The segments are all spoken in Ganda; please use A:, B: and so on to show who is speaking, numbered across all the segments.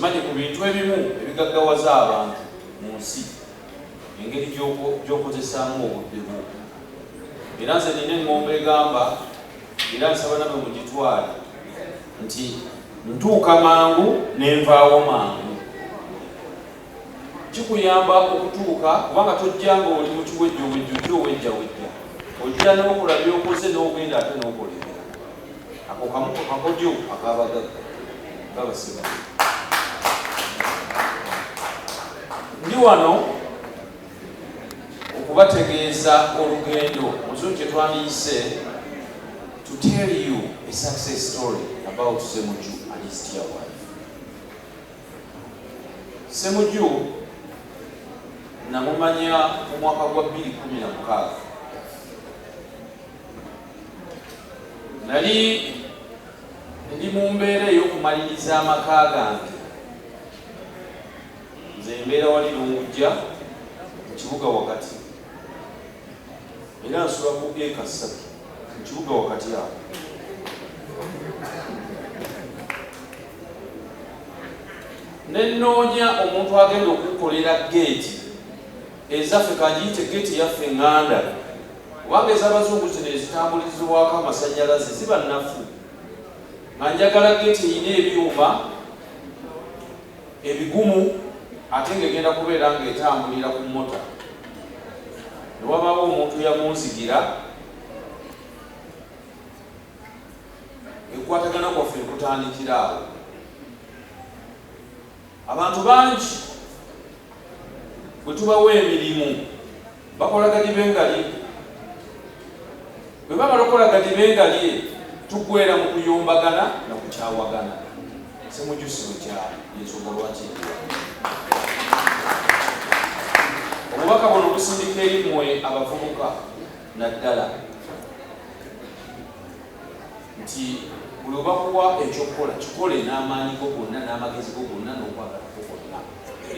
A: Okimanyi ku bintu ebimu ebigaggawaza abantu mu nsi, engeri gy'okozesaamu obudde bwo. Era nze nina eŋŋombo egamba, era nsaba namwe mugitwale, nti ntuuka mangu ne nvaawo mangu. Kikuyamba okutuuka kubanga tojja ng'oli mu kiwejjowejjo ky'owejjawejja, ojja n'okola by'okoze n'ogenda ate n'okola ebirala. Ako kamu ku kakodyo ak'abagagga nga Bassebujju. Ndi wano okubategeeza olugendo mu kizungu kye twandiyise to tell you a success story about Ssemujju and his dear wife. Ssemujju namumanya mu mwaka gwa 2016. Nali ndi mu mbeera ey'okumaliriza amaka gange. Nze mbeera wali Lungujja mu kibuga wakati, era nsula ku eka ssatu mu kibuga wakati awo. Ne nnoonya omuntu agenda okunkolera ggeeti ezaffe, kangiyite ggeeti eyaffe eŋŋanda, kubanga ez'abazungu zino ezitambulizibwako amasannyalaze ziba nnafu. Nga njagala ggeeti erina ebyuma ebigumu ate ng'egenda kubeera ng'etambulira ku mota. Ne wabaawo omuntu eyamunzigira, ekukwatagana kwaffe ne kutandikira awo. Abantu bangi bwe tubawa emirimu bakola gadibe ngalye. Bwe bamala okukola gadibe ngalye, tuggweera mu kuyombagana na kukyawagana. Ssemujju si bwe kyali, y'ensonga lwaki ndi wano. Obubaka buno busindika eri mmwe abavubuka naddala nti buli lwe bakuwa eky'okukola kikole n'amaanyi go gonna n'amagezi go gonna n'okwagala kwo kwonna,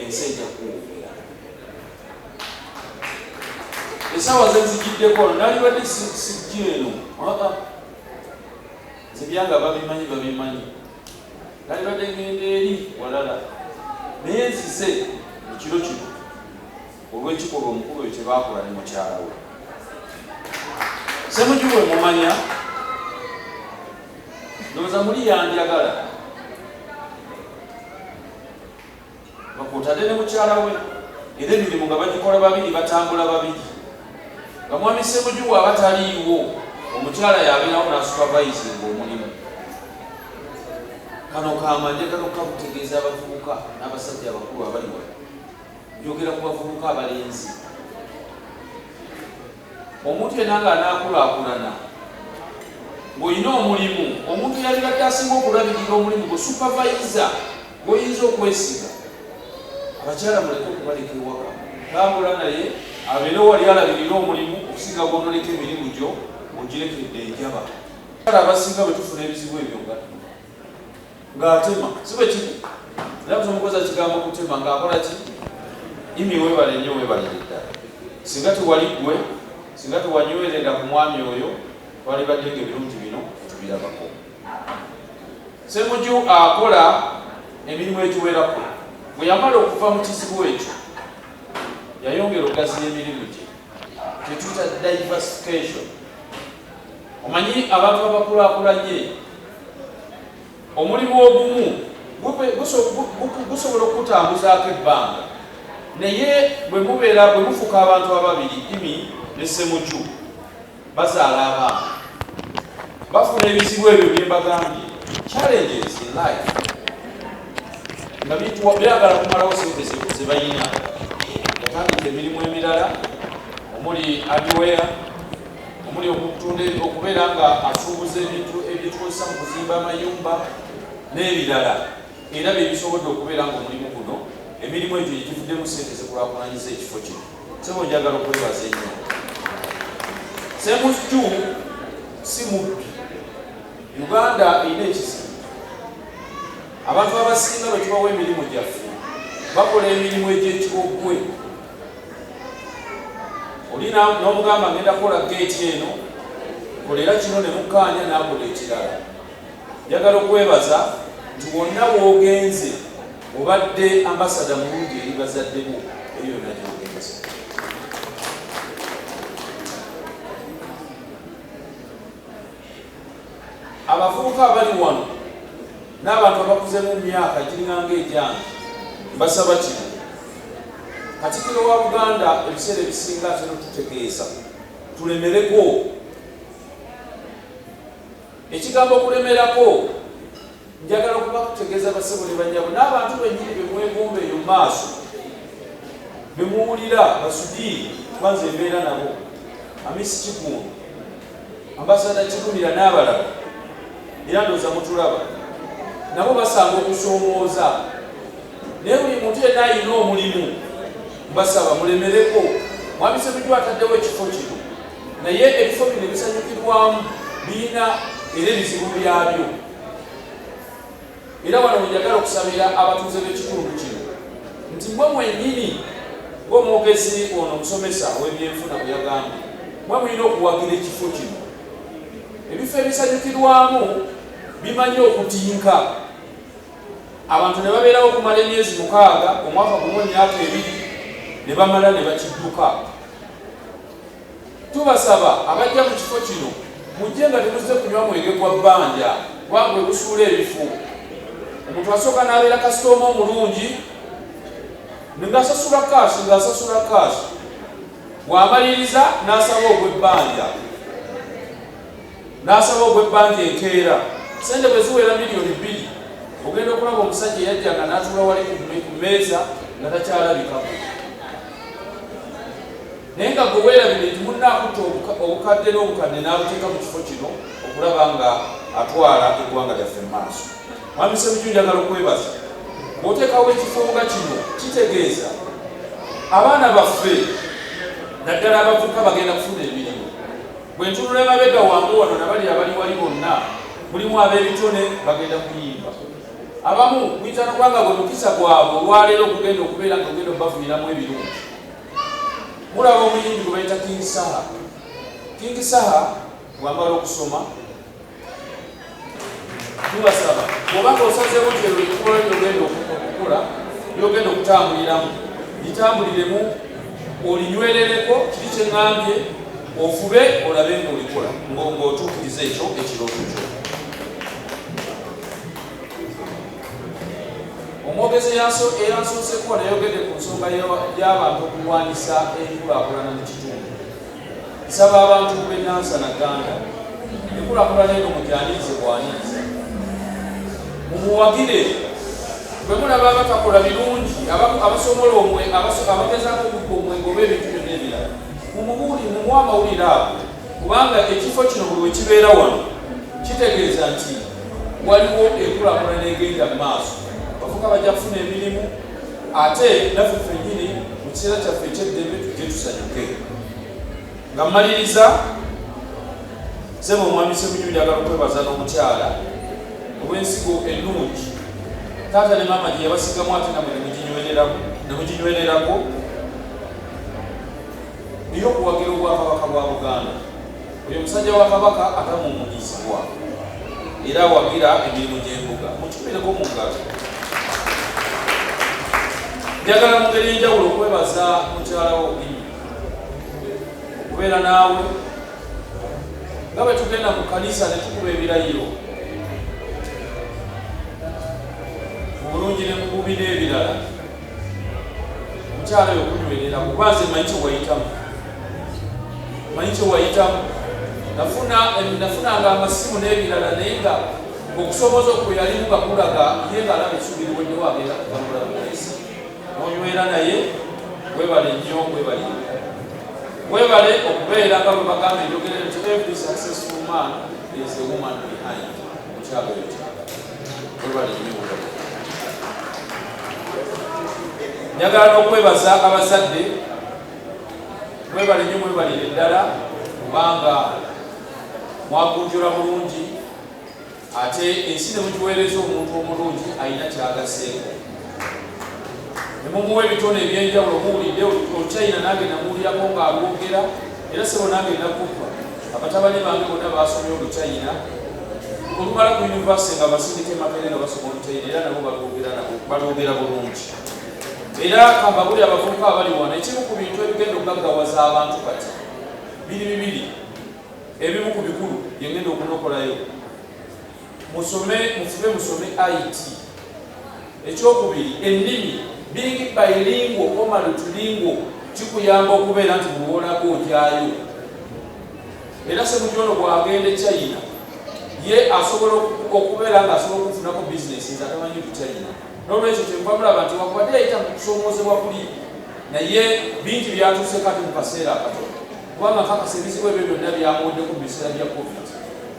A: ensi ejja kukuwoomera. Essaawa ze nzijiddeko wano nalibadde sijja eno, aa nze byange ababimanyi babimanyi, nalibadde ngenda eri walala naye nzize ekiro kino olw'ekikolwa omukulu oyo kye baakola ne mukyala we. Ssemujju bwe mumanya, ndowooza muli yanjagala nga kw'otadde ne mukyala we, era emirimu nga bagikola babiri, batambula babiri. Nga mwami Ssemujju bw'aba taliiwo, omukyala y'abeerawo n'asupervisinga omulimu. Kano kaama njagala okukakutegeeza abavubuka n'abasajja abakulu abali wano. Njogera ku bavubuka abalenzi. Omuntu yenna ng'anaakulaakulana ng'olina omulimu, omuntu eyalibadde asinga okulabirira omulimu gwo, supervisor gw'oyinza okwesiga. Abakyala muleke okubaleka ewaka, tambula naye abeere wali alabirire omulimu okusinga gw'onoleka emirimu gyo ng'ogirekedde enjaba. Abakyala abasinga bwe tufuna ebizibu ebyo nga ng'atema, si bwe kiri? Era kutomukoza kigambo kutema ng'akola ki? Imi weebale nnyo, weebalire ddala. Singa tewali ggwe, singa tewanywerera ku mwami oyo, twalibadde ng'ebirungi bino tetubirabako. Ssemuju akola emirimu egiwerako. Bwe yamala okuva mu kizibu ekyo, yayongera okugaziya emirimu gye, kye tuyita diversification. Omanyi abantu abakulaakulanye omulimu ogumu gusobola okukutambuzaako ebbanga, naye bwe mubeera bwe mufuuka abantu ababiri, Imi ne Ssemuju bazaala abaana, bafuna ebizibu ebyo bye mbagambye, challenges in life, nga byagala kumalawo sente ze balina. Yatandika emirimu emirala omuli hardware, omuli okutunda, okubeera nga asuubuza ebintu ebyetukozesa mu kuzimba amayumba n'ebirala, era bye bisobodde okubeera nga omulimu guno, emirimu egyo gye givuddemu ssente zikulaakulanyiza ekifo kino. Ssebo njagala okwebaza ennyo. Ssemujju si mubbi. Uganda erina ekizibu, abantu abasinga bwe tubawa emirimu gyaffe bakola emirimu egy'ekiboggwe. Oli n'omugamba ngenda kukola geeti eno, kolera kino, ne mukkaanya n'akola ekirala. Njagala okwebaza nti wonna w'ogenze Obadde ambasada mulungi eri bazadde bo eyo yonna gy'ogenze. Abavubuka abali wano n'abantu abakuze mu myaka giringanga egyange, mbasaba kino. Katikkiro wa Buganda ebiseera ebisinga atera otutegeeza tulemereko. Ekigambo okulemerako, njagala okubakutegeeza basebo ne bannyabo n'abantu bennyini be mwegomba eyo mu maaso, be muwulira basudiiri, kuba nze mbeera nabo, Amisi Kiggundu, Ambasada Kirumira n'abalala, era ndowooza mutulaba, nabo basanga okusoomooza. Naye buli muntu yenna alina omulimu, mbasaba mulemereko. Mwami Ssemujju ataddewo ekifo kino, naye ebifo bino ebisanyukirwamu birina era ebizibu byabyo. Era wano wenjagala okusabira abatuuze b'ekitundu kino nti mwe mwennyini, ng'omwogezi ono omusomesa ow'ebyenfuna bwe yagambye, mwe mulina okuwagira ekifo kino. Ebifo ebisanyukirwamu bimanyi okutinka abantu ne babeerawo okumala emyezi 6, omwaka gumu, emyaka 2, ne bamala ne bakidduka. Tubasaba abajja mu kifo kino mujje nga temuzze kunywa mwenge gwa bbanja, kubanga gwe gusuula ebifo. Omuntu asooka n'abeera kasitooma omulungi ng'asasula kaasi, ng'asasula kaasi, bw'amaliriza n'asaba ogw'ebbanja, n'asaba ogw'ebbanja enkeera. Sente bwe ziwera miliyoni 2, ogenda okulaba omusajja eyajjanga n'atuula wali ku mmeeza nga takyalabikako. Naye nga gwe weerabire nti munno akutte obukadde n'obukadde n'abuteeka mu kifo kino okulaba nga atwala eggwanga lyaffe mu maaso. Mwami Ssemujju, njagala okwebaza. Bw'oteekawo ekifo nga kino, kitegeeza abaana baffe naddala abavubuka bagenda kufuna emirimu. Bwe ntunula emabega wange wano nabali abali wali bonna, mulimu ab'ebitone bagenda kuyimba. Abamu guyinza nokuba nga gwe mukisa gwabwe olwaleero okugenda okubeera nga ogenda obafuniramu ebirungi. Mulaba omuyimbi gwe bayita King Saha. King Saha bw'amala okusoma, tubasaba bw'obanga osazeewo nti eryo ekkubo lyogenda okukola, lyogenda okutambuliramu, litambuliremu, olinywerereko. Kiri kye ŋŋambye, ofube olabe ng'olikola ng'otuukiriza ekyo ekirooto kyo. Omwogezi eyansooseko nayogedde ku nsonga y'abantu okulwanyisa enkulaakulana mu kitundu. Nsaba abantu b'e Nansana Ganda, enkulaakulana eno mugyanirize bwaniriza, mumuwagire. Bwe mulaba abatakola birungi, abasobola omwe, abagezaako okubba omwenge oba ebintu byonna ebirala, mumubuulire, mumuwe amawulire ago, kubanga ekifo kino buli we kibeera wano kitegeeza nti waliwo enkulaakulana egenda mu maaso. Abavubuka bajja kufuna emirimu, ate naffe ffennyini mu kiseera kyaffe ekyeddembe tujje tusanyuke. Nga mmaliriza, ssebo omwami Ssemujju, njagala okwebaza n'omukyala olw'ensigo ennungi taata ne maama gye yabasigamu, ate namwe ne muginywererako ey'okuwagira Obwakabaka bwa Buganda. Oyo omusajja wa Kabaka atamuumunyizibwa era awagira emirimu gy'embuga, mukibireko mu ngalo. Njagala mu ngeri enjawulo okwebaza mukyala wo Imi okubeera naawe nga bwe tugenda mu kkanisa ne tukuba ebirayiro mu bulungi ne mu bubi n'ebirala. Omukyala oyo okunywerera, kuba nze manyi kye wayitamu, manyi kye wayitamu. Nafunanga amasimu n'ebirala, naye nga okusoboza okwe yalimu nga kulaga ye ng'alaba essuubi liweddewo, agenda kuva mulamu ensi, n'onywera naye. Webale nnyo, webale, webale okubeera nga bwe bagamba enjogera nti every successful man is a woman behind. Omukyala oyo kyagala. Webale nnyo, webale. Njagala n'okwebaza abazadde. Mwebale nnyo, mwebalire ddala, kubanga mwagunjula bulungi ate ensi ne mugiweereza omuntu omulungi alina kyagaseeko, ne mumuwa ebitone ebyenjawulo. Muwulidde Oluchina, nange namuwulirako ng'alwogera, era sebo nange nakuppa abatabani bange bonna basomye Oluchina. Olumala ku yunivasite nga basindika e Makerere nga basoma Oluchina, era nabo balwogera, nabo balwogera bulungi. Era kambabuli abavubuka abali wano, ekimu ku bintu ebigenda okugaggawaza abantu kati biri bibiri. Ebimu ku bikulu byengenda okunokolayo, musome, mufube musome IT. Ekyokubiri, ennimi. Being bilingual or multilingual kikuyamba okubeera nti buli wolaga ojaayo. Era Semujju ono bw'agenda e China, ye asobola okubeera nga asobola okufunako bizinesi nze atamanyi ku China. N'olwekyo kyenva mulaba nti wakubadde yayita mu kusoomoozebwa kuli, naye bingi byatuuse kati mu kaseera akatono, kubanga nkakasa ebizibu ebyo byonna byamuweddeko mu biseera bya COVID.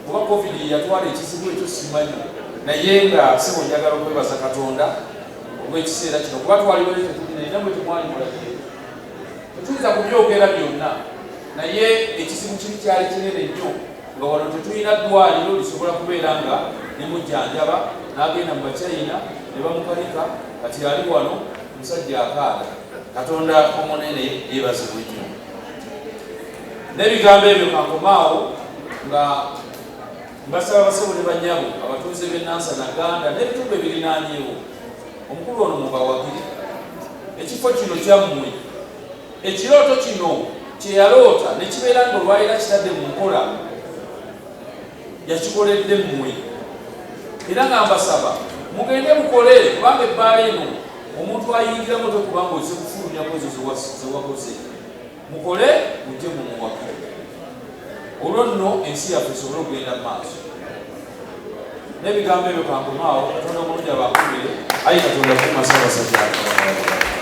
A: Oba COVID yatwala ekizibu ekyo simanyi, naye nga sebo njagala okwebaza Katonda olw'ekiseera kino, kuba twaliwo tetulina era mwe temwali mulabye, tetuyinza kubyogera byonna, naye ekizibu kiri kyali kinene nnyo nga wano tetulina ddwaliro lisobola kubeera nga limujjanjaba. N'agenda mu Bachina ne bamukanika, kati ali wano musajja akaaga. Katonda omunene yeebazibwe nnyo. N'ebigambo ebyo kankomaawo nga mbasaba, basebo ne bannyabo abatuuze b'e Nansana, Ganda n'ebitundu ebirinaanyewo, omukulu ono mubawagire. Ekifo kino kyammwe. Ekirooto kino kyeyaloota ne kibeera nga olwalira kitadde mu nkola, yakikoledde mmwe. Era nga mbasaba mugende mukole, kubanga ebbaala eno omuntu ayingiramu tekuba nga ozze kufulumyako ezo zewakoze. Mukole, mujje mumuwakire, olwo nno ensi yaffe esobole okugenda mu maaso. N'ebigambo ebyo kankomaawo. Katonda omulungi abakumire. Ayi Katonda, kuuma Ssaabasajja.